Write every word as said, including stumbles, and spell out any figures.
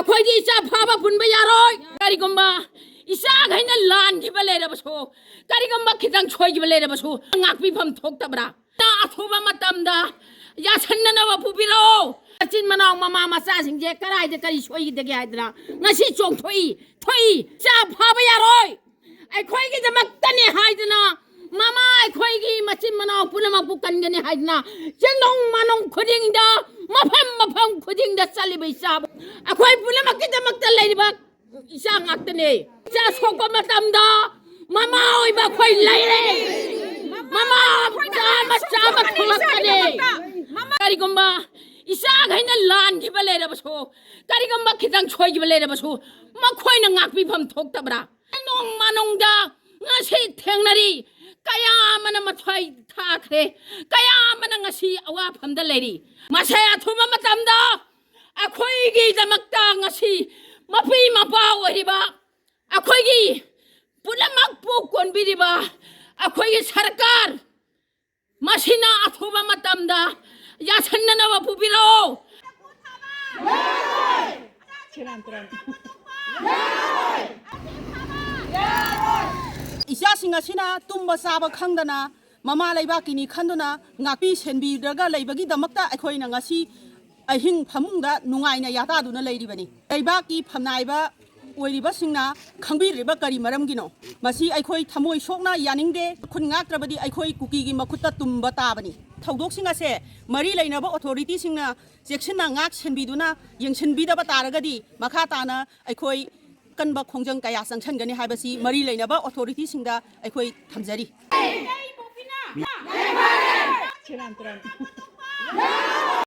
ꯑꯩꯈꯣꯏꯗꯤ ꯏꯆꯥ ꯐꯥꯕ ꯄꯨꯟꯕ ꯌꯥꯔꯣꯏ꯫ ꯀꯔꯤꯒꯨꯝꯕ ꯏꯆꯥꯈꯩꯅ ꯂꯥꯟꯈꯤꯕ ꯂꯩꯔꯕꯁꯨ, ꯀꯔꯤꯒꯨꯝꯕ ꯈꯤꯇꯪ ꯁꯣꯏꯈꯤꯕ ꯂꯩꯔꯕꯁꯨ, ꯉꯥꯛꯄꯤꯐꯝ ꯊꯣꯛꯇꯕ꯭ꯔꯥ? ꯑꯊꯨꯕ ꯃꯇꯝꯗ ꯌꯥꯁꯟꯅꯅꯕ ꯄꯨꯕꯤꯔꯛꯑꯣ꯫ ꯃꯆꯤꯟ ꯃꯅꯥꯎ ꯃꯃꯥ ꯃꯆꯥꯁꯤꯡꯁꯦ ꯀꯗꯥꯏꯗ ꯀꯔꯤ ꯁꯣꯏꯈꯤꯗꯒꯦ ꯍꯥꯏꯗꯅ ꯉꯁꯤ ꯆꯣꯡꯊꯣꯛꯏ, ꯊꯣꯛꯏ꯫ ꯏꯆꯥ ꯐꯥꯕ ꯌꯥꯔꯣꯏ꯫ ꯑꯩꯈꯣꯏꯒꯤꯗꯃꯛꯇꯅꯦ ꯍꯥꯏꯗꯅ, ꯃꯃꯥ ꯑꯩꯈꯣꯏꯒꯤ ꯃꯆꯤꯟ ꯃꯅꯥꯎ ꯄꯨꯝꯅꯃꯛꯄꯨ ꯀꯟꯒꯅꯤ ꯍꯥꯏꯗꯅ, ꯆꯤꯡꯅꯨꯡ ꯃꯥꯅꯨꯡ ꯈꯨꯗꯤꯡꯗ, ꯃꯐꯝ ꯃꯐꯝ ꯈꯨꯗꯤꯡꯗ ꯆꯠꯂꯤꯕ ꯏꯆꯥꯕꯨ ꯑꯩꯈꯣꯏ ꯄꯨꯝꯅꯃꯛꯀꯤꯗꯃꯛꯇ ꯂꯩꯔꯤꯕ ꯏꯆꯥ ꯉꯥꯛꯇꯅꯦ꯫ ꯏꯆꯥ ꯁꯣꯛꯄ ꯃꯇꯝꯗ ꯃꯃꯥ ꯑꯣꯏꯕ ꯑꯩꯈꯣꯏ ꯂꯩꯔꯦ꯫ ꯃꯃꯥ ꯃꯆꯥ ꯃꯆꯥ ꯑꯃ ꯊꯣꯛꯂꯛꯀꯅꯤ꯫ ꯀꯔꯤꯒꯨꯝꯕ ꯏꯆꯥꯈꯩꯅ ꯂꯥꯟꯈꯤꯕ ꯂꯩꯔꯕꯁꯨ, ꯀꯔꯤꯒꯨꯝꯕ ꯈꯤꯇꯪ ꯁꯣꯏꯈꯤꯕ ꯂꯩꯔꯕꯁꯨ, ꯃꯈꯣꯏꯅ ꯉꯥꯛꯄꯤꯐꯝ ꯊꯣꯛꯇꯕ꯭ꯔꯥ? ꯅꯣꯡ ꯃꯅꯨꯡꯗ ꯉꯁꯤ ꯊꯦꯡꯅꯔꯤ꯫ ꯀꯌꯥ ꯑꯃꯅ ꯃꯊ꯭ꯋꯥꯏ ꯊꯥꯈ꯭ꯔꯦ, ꯀꯌꯥ ꯑꯃꯅ ꯉꯁꯤ ꯑꯋꯥꯐꯝꯗ ꯂꯩꯔꯤ꯫ ꯃꯁꯤ ꯑꯊꯨꯕ ꯃꯇꯝꯗ ꯑꯩꯈꯣꯏꯒꯤꯗꯃꯛꯇ ꯉꯁꯤ ꯃꯄꯤ ꯃꯄꯥ ꯑꯣꯏꯔꯤꯕ, ꯑꯩꯈꯣꯏꯒꯤ ꯄꯨꯝꯅꯃꯛꯄꯨ ꯀꯣꯟꯕꯤꯔꯤꯕ ꯑꯩꯈꯣꯏꯒꯤ ꯁꯔꯀꯥꯔ, ꯃꯁꯤꯅ ꯑꯊꯨꯕ ꯃꯇꯝꯗ ꯌꯥꯁꯟꯅꯅꯕ ꯄꯨꯕꯤꯔꯛꯑꯣ꯫ ꯏꯆꯥꯁꯤꯡ ꯑꯁꯤꯅ ꯇꯨꯝꯕ ꯆꯥꯕ ꯈꯪꯗꯅ ꯃꯃꯥ ꯂꯩꯕꯥꯛꯀꯤꯅꯤ ꯈꯟꯗꯨꯅ ꯉꯥꯛꯄꯤ ꯁꯦꯟꯕꯤꯔꯒ ꯂꯩꯕꯒꯤꯗꯃꯛꯇ ꯑꯩꯈꯣꯏꯅ ꯉꯁꯤ ꯑꯍꯤꯡ ꯐꯃꯨꯡꯗ ꯅꯨꯡꯉꯥꯏꯅ ꯌꯥꯇꯥꯗꯨꯅ ꯂꯩꯔꯤꯕꯅꯤ꯫ ꯂꯩꯕꯥꯛꯀꯤ ꯐꯝꯅꯥꯏꯕ ꯑꯣꯏꯔꯤꯕꯁꯤꯡꯅ ꯈꯪꯕꯤꯗ꯭ꯔꯤꯕ ꯀꯔꯤ ꯃꯔꯝꯒꯤꯅꯣ? ꯃꯁꯤ ꯑꯩꯈꯣꯏ ꯊꯃꯣꯏ ꯁꯣꯛꯅ ꯌꯥꯅꯤꯡꯗꯦ꯫ ꯈꯨꯟ ꯉꯥꯛꯇ꯭ꯔꯕꯗꯤ ꯑꯩꯈꯣꯏ ꯀꯨꯀꯤꯒꯤ ꯃꯈꯨꯠꯇ ꯇꯨꯝꯕ ꯇꯥꯕꯅꯤ꯫ ꯊꯧꯗꯣꯛꯁꯤꯡ ꯑꯁꯦ ꯃꯔꯤ ꯂꯩꯅꯕ ꯑꯣꯊꯣꯔꯤꯇꯤꯁꯤꯡꯅ ꯆꯦꯛꯁꯤꯟꯅ ꯉꯥꯛ ꯁꯦꯟꯕꯤꯗꯨꯅ ꯌꯦꯡꯁꯤꯟꯕꯤꯗꯕ ꯇꯥꯔꯒꯗꯤ ꯃꯈꯥ ꯇꯥꯅ ꯑꯩꯈꯣꯏ ꯀꯟꯕ ꯈꯣꯡꯖꯪ ꯀꯌꯥ ꯆꯪꯁꯤꯟꯒꯅꯤ ꯍꯥꯏꯕꯁꯤ ꯃꯔꯤ ꯂꯩꯅꯕ ꯑꯣꯊꯣꯔꯤꯇꯤꯁꯤꯡꯗ ꯑꯩꯈꯣꯏ ꯊꯝꯖꯔꯤ꯫ ꯁꯦꯔꯥꯟ ꯇꯨꯔꯥꯟ꯫